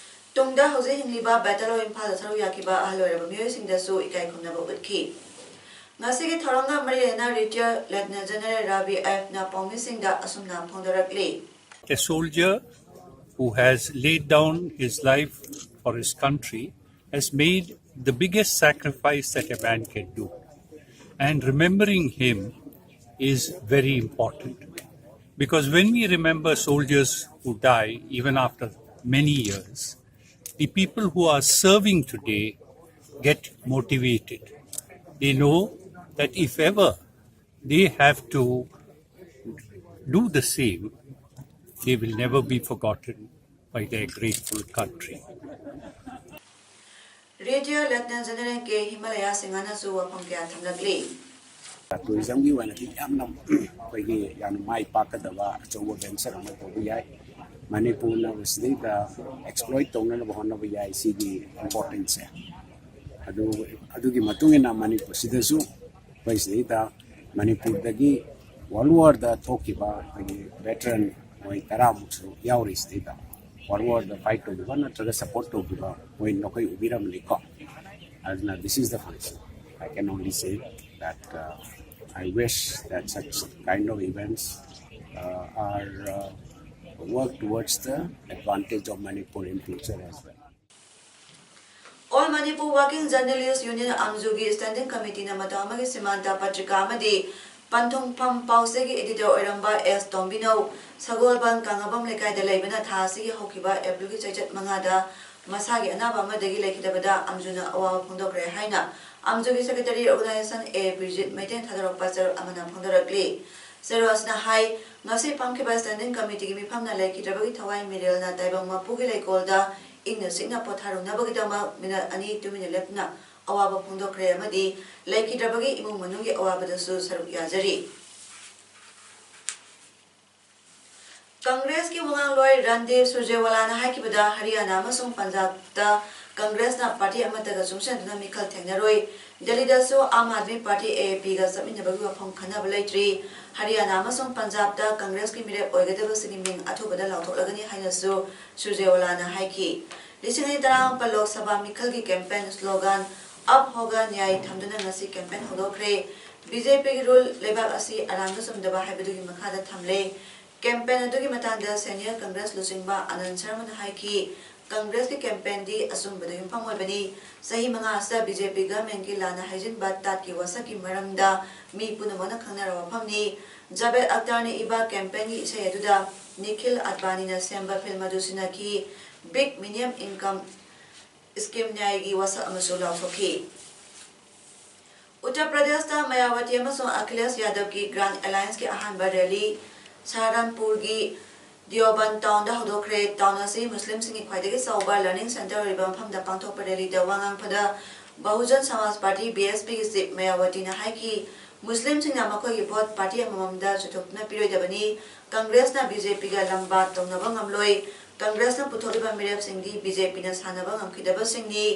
ꯇꯨꯡꯗ ꯍꯧꯖꯤꯛ ꯍꯤꯡꯂꯤꯕ Battle of ꯏꯝꯐꯥꯜꯗ ꯁꯔꯨꯛ ꯌꯥꯈꯤꯕ ꯑꯍꯜ ꯑꯣꯏꯔꯕ ꯃꯤꯑꯣꯏꯁꯤꯡꯗꯁꯨ ꯏꯀꯥꯏ ꯈꯨꯝꯅꯕ ꯎꯠꯈꯤ꯫ ꯉꯁꯤꯒꯤ ꯊꯧꯔꯝꯒ ꯃꯔꯤ ꯂꯩꯅꯅ Retired Lieutenant General Ravi Fꯅ ꯄꯥꯎꯃꯤꯁꯤꯡꯗ ꯑꯁꯨꯝꯅ ꯐꯣꯡꯗꯣꯔꯛꯂꯤ꯫ A soldier who has laid down his life for his country has made the biggest sacrifice that a man can do. And remembering him is very important. Because when we remember soldiers who die, even after many years, the people who are serving today get motivated. They know that if ever they have to do the same, they will never be forgotten by their grateful country. Retired Lieutenant General K Himalaya Singhꯅꯁꯨ ꯋꯥꯐꯝ ꯀꯌꯥ ꯊꯝꯂꯛꯂꯤ꯫ ꯇꯨꯔꯤꯖꯝꯒꯤ ꯑꯣꯏꯅꯗꯤ ꯌꯥꯝꯅ ꯑꯩꯈꯣꯏꯒꯤ ꯌꯥꯝꯅ ꯃꯥꯏ ꯄꯥꯛꯀꯗꯕ ꯑꯆꯧꯕ venture ꯑꯃ ꯇꯧꯕ ꯌꯥꯏ꯫ ꯃꯅꯤꯄꯨꯔꯅ ꯁꯤꯗꯩꯗ ꯑꯦꯛꯁꯄ꯭ꯂꯣꯏꯠ ꯇꯧꯅꯅꯕ ꯍꯣꯠꯅꯕ ꯌꯥꯏ꯫ ꯁꯤꯒꯤ ꯏꯝꯄꯣꯔꯇꯦꯟꯁꯁꯦ ꯑꯗꯨ ꯑꯗꯨꯒꯤ ꯃꯇꯨꯡ ꯏꯟꯅ ꯃꯅꯤꯄꯨꯔꯁꯤꯗꯁꯨ ꯑꯩꯈꯣꯏ ꯁꯤꯗꯩꯗ ꯃꯅꯤꯄꯨꯔꯗꯒꯤ ꯋꯥꯔꯜ ꯋꯥꯔꯗ ꯊꯣꯛꯈꯤꯕ ꯑꯩꯈꯣꯏꯒꯤ ꯚꯦꯇꯔꯟ ꯃꯣꯏ ꯇꯔꯥꯃꯨꯛꯁꯨ ꯌꯥꯎꯔꯤ ꯁꯤꯗꯩꯗ꯫ ꯋꯥꯔꯜ ꯋꯥꯔꯗ ꯐꯥꯏꯠ ꯇꯧꯈꯤꯕ ꯅꯠꯇ꯭ꯔꯒ ꯁꯄꯣꯔꯠ ꯇꯧꯈꯤꯕ ꯃꯣꯏ ꯅꯈꯣꯏ ꯎꯕꯤꯔꯝꯃꯅꯤꯀꯣ꯫ ꯑꯗꯨꯅ this is the function. I can only say that uh, I wish that such kind of events uh, are uh, work towards the advantage of Manipur in future as well. All Manipur Working Journalist Union ꯑꯝꯖꯨꯒꯤ Standing Committeeꯅ ꯃꯇꯝ ꯑꯃꯒꯤ ꯁꯤꯃꯥꯟꯇ ꯄꯠꯇ꯭ꯔꯤꯀꯥ ꯑꯃꯗꯤ ꯄꯟꯊꯨꯡꯐꯝ ꯄꯥꯎꯆꯦꯒꯤ editor ꯑꯣꯏꯔꯝꯕ ꯑꯦꯁ ꯇꯣꯝꯕꯤꯅꯧ ꯁꯒꯣꯜꯕꯟ ꯀꯪꯂꯥꯕꯝ ꯂꯩꯀꯥꯏꯗ ꯂꯩꯕꯅ ꯊꯥ ꯑꯁꯤꯒꯤ ꯍꯧꯈꯤꯕ ꯑꯦꯄ꯭ꯔꯤꯜꯒꯤ ꯆꯩꯆꯠ ꯃꯉꯥꯗ ꯃꯁꯥꯒꯤ ꯑꯅꯥꯕ ꯑꯃꯗꯒꯤ ꯂꯩꯈꯤꯗꯕꯗ ꯑꯝꯖꯨꯅ ꯑꯋꯥꯕ ꯐꯣꯡꯗꯣꯛꯈ꯭ꯔꯦ ꯍꯥꯏꯅ ꯑꯝꯖꯨꯒꯤ secretary organization A ꯕꯤꯔꯖꯤꯠ ꯃꯩꯇꯩꯅ ꯊꯥꯗꯣꯔꯛꯄ ꯆꯦꯔꯣꯜ ꯑꯃꯅ ꯐꯣꯡꯗꯣꯔꯛꯂꯤ꯫ ꯆꯦꯔꯣꯜ ꯑꯁꯤꯅ ꯍꯥꯏ, ꯉꯁꯤ ꯄꯥꯡꯈꯤꯕ Standing Committeeꯒꯤ ꯃꯤꯐꯝꯅ ꯂꯩꯈꯤꯗ꯭ꯔꯕꯒꯤ ꯊꯋꯥꯏ ꯃꯤꯔꯦꯜꯅ ꯇꯥꯏꯕꯪ ꯃꯄꯨꯒꯤ ꯂꯩꯀꯣꯜꯗ ꯏꯪꯅ ꯆꯤꯛꯅ ꯄꯣꯊꯥꯔꯨꯅꯕꯒꯤꯗꯃꯛ ꯃꯤꯅꯠ ꯑꯅꯤ ꯇꯨꯃꯤꯟꯅ ꯂꯦꯞꯇꯨꯅ ꯑꯋꯥꯕ ꯐꯣꯡꯗꯣꯛꯈ꯭ꯔꯦ ꯑꯃꯗꯤ ꯂꯩꯈꯤꯗ꯭ꯔꯕꯒꯤ ꯏꯃꯨꯡ ꯃꯅꯨꯡꯒꯤ ꯑꯋꯥꯕꯗꯁꯨ ꯁꯔꯨꯛ ꯌꯥꯖꯔꯤ꯫ ꯀꯪꯒ꯭ꯔꯦꯁꯀꯤ ꯋꯥꯉꯥꯡꯂꯣꯏ ꯔꯟꯗꯤꯞ ꯁꯨꯔꯖꯦꯋꯥꯂꯥꯅ ꯍꯥꯏꯈꯤꯕꯗ ꯍꯔꯤꯌꯥꯅꯥ ꯑꯃꯁꯨꯡ ꯄꯟꯖꯥꯕꯇ ꯀꯪꯒ꯭ꯔꯦꯁꯅ ꯄꯥꯔꯇꯤ ꯑꯃꯠꯇꯒ ꯆꯨꯡꯁꯤꯟꯗꯨꯅ ꯃꯤꯈꯜ ꯊꯦꯡꯅꯔꯣꯏ꯫ ꯗꯦꯜꯂꯤꯗꯁꯨ ꯑꯥꯝ ꯑꯥꯗꯃꯤ ꯄꯥꯔꯇꯤ, AAPꯒ ꯆꯠꯃꯤꯟꯅꯕꯒꯤ ꯋꯥꯐꯝ ꯈꯟꯅꯕ ꯂꯩꯇ꯭ꯔꯤ꯫ ꯍꯔꯤꯌꯥꯅꯥ ꯑꯃꯁꯨꯡ ꯄꯟꯖꯥꯕꯇ ꯀꯪꯒ꯭ꯔꯦꯁꯀꯤ ꯃꯤꯔꯦꯞ ꯑꯣꯏꯒꯗꯕꯁꯤꯡꯒꯤ ꯃꯤꯡ ꯑꯊꯨꯕꯗ ꯂꯥꯎꯊꯣꯛꯂꯒꯅꯤ ꯍꯥꯏꯅꯁꯨ ꯁꯨꯔꯖꯦꯋꯥꯂꯥꯅ ꯍꯥꯏꯈꯤ꯫ ꯂꯤꯁꯤꯡ ꯑꯅꯤ ꯇꯔꯥꯃꯥꯄꯜ ꯂꯣꯛ ꯁꯚꯥ ꯃꯤꯈꯜꯒꯤ campaign slogan ꯑꯞ ꯍꯣꯒꯥ ꯅ꯭ꯌꯥꯏ ꯊꯝꯗꯨꯅ ꯉꯁꯤ campaign ꯍꯧꯗꯣꯛꯈ꯭ꯔꯦ꯫ BJPꯒꯤ rule ꯂꯩꯕꯥꯛ ꯑꯁꯤ ꯑꯔꯥꯟꯕ ꯆꯨꯝꯗꯕ ꯍꯥꯏꯕꯗꯨꯒꯤ ꯃꯈꯥꯗ ꯊꯝꯂꯦ꯫ Campaign ꯑꯗꯨꯒꯤ ꯃꯇꯥꯡꯗ senior Congress ꯂꯨꯆꯤꯡꯕ ꯑꯅꯟ ꯁꯔꯃꯅ ꯍꯥꯏꯈꯤ, Congressꯀꯤ campaignꯗꯤ ꯑꯆꯨꯝꯕꯗ ꯌꯨꯝꯐꯝ ꯑꯣꯏꯕꯅꯤ꯫ ꯆꯍꯤ ꯃꯉꯥ ꯑꯁꯤꯗ BJP governmentꯀꯤ ꯂꯥꯟꯅ ꯍꯥꯏꯖꯤꯟꯕ ꯇꯥꯠꯀꯤ ꯋꯥꯁꯛꯀꯤ ꯃꯔꯝꯗ ꯃꯤ ꯄꯨꯝꯅꯃꯛꯅ ꯈꯪꯅꯔꯕ ꯋꯥꯐꯝꯅꯤ꯫ ꯖꯥꯕꯦꯗ ꯑꯈꯇꯔꯅ ꯏꯕ campaignꯒꯤ ꯏꯁꯩ ꯑꯗꯨꯗ ꯅꯤꯈꯤꯜ ꯑꯗꯕꯥꯅꯤꯅ ꯁꯦꯝꯕ film ꯑꯗꯨ ꯁꯤꯟꯅꯈꯤ꯫ Big Minimum Income Scheme ꯅ꯭ꯌꯥꯏꯒꯤ ꯋꯥꯁꯛ ꯑꯃꯁꯨ ꯂꯥꯎꯊꯣꯛꯈꯤ꯫ ꯎꯠꯇꯔ ꯄ꯭ꯔꯗꯦꯁꯇ ꯃꯌꯥꯋꯇꯤ ꯑꯃꯁꯨꯡ ꯑꯈꯤꯂꯦꯁ ꯌꯥꯗꯕꯀꯤ Grand Allianceꯀꯤ ꯑꯍꯥꯟꯕ rally ꯁꯍꯥꯔꯟꯄꯨꯔꯒꯤ ꯗꯤꯑꯣꯕꯟ townꯗ ꯍꯧꯗꯣꯛꯈ꯭ꯔꯦ꯫ Town ꯑꯁꯤ ꯃꯨꯁꯂꯤꯝꯁꯤꯡꯒꯤ ꯈ꯭ꯋꯥꯏꯗꯒꯤ ꯆꯥꯎꯕ learning centre ꯑꯣꯏꯔꯤꯕ ꯃꯐꯝꯗ ꯄꯥꯡꯊꯣꯛꯄ rallyꯗ ꯋꯥ ꯉꯥꯡꯕꯗ ꯕꯍꯨꯖꯟ ꯁꯃꯥꯖ ꯄꯥꯔꯇꯤ, BSPꯒꯤ chief ꯃꯌꯥꯋꯇꯤꯅ ꯍꯥꯏꯈꯤ, ꯃꯨꯁꯂꯤꯝꯁꯤꯡꯅ ꯃꯈꯣꯏꯒꯤ ꯚꯣꯠ ꯄꯥꯔꯇꯤ ꯑꯃꯃꯝꯗ ꯆꯨꯊꯣꯛꯇꯨꯅ ꯄꯤꯔꯣꯏꯗꯕꯅꯤ꯫ ꯀꯪꯒ꯭ꯔꯦꯁꯅ ꯕꯤ ꯖꯦ ꯄꯤꯒ ꯂꯝꯕꯥ ꯇꯧꯅꯕ ꯉꯝꯂꯣꯏ꯫ ꯀꯪꯒ꯭ꯔꯦꯁꯅ ꯄꯨꯊꯣꯛꯂꯤꯕ ꯃꯤꯔꯦꯞꯁꯤꯡꯗꯤ ꯕꯤ ꯖꯦ ꯄꯤꯅ ꯁꯥꯟꯅꯕ ꯉꯝꯈꯤꯗꯕꯁꯤꯡꯅꯤ꯫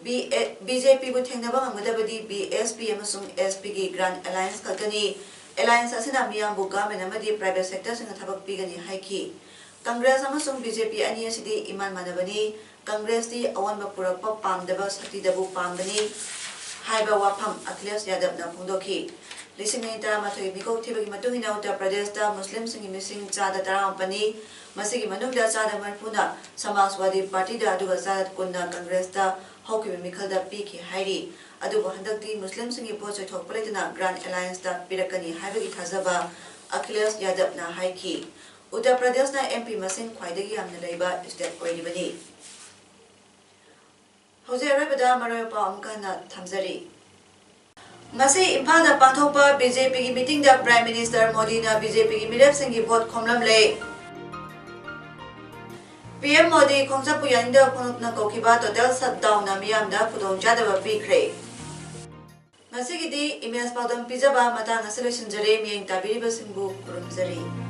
ꯕꯤ ꯑꯦ, ꯕꯤ ꯖꯦ ꯄꯤꯕꯨ ꯊꯦꯡꯅꯕ ꯉꯝꯒꯗꯕꯗꯤ ꯕꯤ ꯑꯦꯁ ꯄꯤ ꯑꯃꯁꯨꯡ ꯑꯦꯁ ꯄꯤꯒꯤ ꯒ꯭ꯔꯥꯟ ꯑꯦꯂꯥꯏꯟꯁ ꯈꯛꯇꯅꯤ꯫ ꯑꯦꯂꯥꯏꯟꯁ ꯑꯁꯤꯅ ꯃꯤꯌꯥꯝꯕꯨ ꯒꯚꯔꯟꯃꯦꯟꯠ ꯑꯃꯗꯤ ꯄ꯭ꯔꯥꯏꯚꯦꯠ ꯁꯦꯛꯇꯔꯁꯤꯡꯗ ꯊꯕꯛ ꯄꯤꯒꯅꯤ ꯍꯥꯏꯈꯤ꯫ ꯀꯪꯒ꯭ꯔꯦꯁ ꯑꯃꯁꯨꯡ ꯕꯤ ꯖꯦ ꯄꯤ ꯑꯅꯤ ꯑꯁꯤꯗꯤ ꯏꯃꯥꯟ ꯃꯥꯟꯅꯕꯅꯤ꯫ ꯀꯪꯒ꯭ꯔꯦꯁꯇꯤ ꯑꯑꯣꯟꯕ ꯄꯨꯔꯛꯄ ꯄꯥꯝꯗꯕ ꯁꯛꯇꯤꯗꯕꯨ ꯄꯥꯝꯕꯅꯤ ꯍꯥꯏꯕ ꯋꯥꯐꯝ ꯑꯈꯤꯂꯦꯁ ꯌꯥꯗꯕꯅ ꯐꯣꯡꯗꯣꯛꯈꯤ꯫ ꯂꯤꯁꯤꯡ ꯑꯅꯤ ꯇꯔꯥꯃꯥꯊꯣꯏꯒꯤ ꯃꯤꯀꯣꯛ ꯊꯤꯕꯒꯤ ꯃꯇꯨꯡ ꯏꯟꯅ ꯎꯠꯇꯔ ꯄ꯭ꯔꯗꯦꯁꯇ ꯃꯨꯁꯂꯤꯝꯁꯤꯡꯒꯤ ꯃꯁꯤꯡ ꯆꯥꯗ ꯇꯔꯥꯃꯥꯄꯟꯅꯤ꯫ ꯃꯁꯤꯒꯤ ꯃꯅꯨꯡꯗ ꯆꯥꯗ ꯃꯔꯤꯐꯨꯅ ꯁꯃꯥꯖꯋꯥꯗꯤ ꯄꯥꯔꯇꯤꯗ, ꯑꯗꯨꯒ ꯆꯥꯗ ꯀꯨꯟꯅ ꯀꯪꯒ꯭ꯔꯦꯁꯇ ꯍꯧꯈꯤꯕ ꯃꯤꯈꯜꯗ ꯄꯤꯈꯤ ꯍꯥꯏꯔꯤ꯫ ꯑꯗꯨꯕꯨ ꯍꯟꯗꯛꯇꯤ ꯃꯨꯁꯂꯤꯝꯁꯤꯡꯒꯤ ꯚꯣꯠ ꯆꯣꯏꯊꯣꯛꯄ ꯂꯩꯇꯅ ꯒ꯭ꯔꯥꯟ ꯑꯦꯂꯥꯏꯟꯁꯇ ꯄꯤꯔꯛꯀꯅꯤ ꯍꯥꯏꯕꯒꯤ ꯊꯥꯖꯕ ꯑꯈꯤꯂꯦꯁ ꯌꯥꯗꯕꯅ ꯍꯥꯏꯈꯤ꯫ ꯎꯠꯇꯔ ꯄ꯭ꯔꯗꯦꯁꯅ ꯑꯦꯝ ꯄꯤ ꯃꯁꯤꯡ ꯈ꯭ꯋꯥꯏꯗꯒꯤ ꯌꯥꯝꯅ ꯂꯩꯕ ꯁ꯭ꯇꯦꯠ ꯑꯣꯏꯔꯤꯕꯅꯤ꯫ ꯍꯧꯖꯤꯛ ꯑꯔꯣꯏꯕꯗ ꯃꯔꯨꯑꯣꯏꯕ ꯄꯥꯎ ꯑꯃꯨꯛ ꯍꯟꯅ ꯊꯝꯖꯔꯤ꯫ ꯉꯁꯤ ꯏꯝꯐꯥꯜꯗ ꯄꯥꯡꯊꯣꯛꯄ ꯕꯤ ꯖꯦ ꯄꯤꯒꯤ ꯃꯤꯇꯤꯡꯗ ꯄ꯭ꯔꯥꯏꯝ ꯃꯤꯅꯤꯁꯇꯔ ꯃꯣꯗꯤꯅ ꯕꯤ ꯖꯦ ꯄꯤꯒꯤ ꯃꯤꯔꯦꯞꯁꯤꯡꯒꯤ ꯚꯣꯠ ꯈꯣꯝꯂꯝꯂꯦ꯫ ꯄꯤ ꯑꯦꯝ ꯃꯣꯗꯤ ꯈꯣꯡꯆꯠꯄꯨ ꯌꯥꯅꯤꯡꯗꯕ ꯐꯣꯡꯗꯣꯛꯇꯨꯅ ꯀꯧꯈꯤꯕ ꯇꯣꯇꯦꯜ ꯁꯠꯗꯥꯎꯟꯅ ꯃꯤꯌꯥꯝꯗ ꯈꯨꯗꯣꯡꯆꯥꯗꯕ ꯄꯤꯈ꯭ꯔꯦ꯫ ꯉꯁꯤꯒꯤꯗꯤ ꯏꯃꯦꯖ ꯄꯥꯎꯗꯝ ꯄꯤꯖꯕ ꯃꯇꯥꯡ ꯑꯁꯤ ꯂꯣꯏꯁꯤꯟꯖꯔꯦ꯫ ꯃꯤꯠꯌꯦꯡ ꯇꯥꯕꯤꯔꯤꯕꯁꯤꯡꯕꯨ ꯈꯨꯔꯨꯝꯖꯔꯤ꯫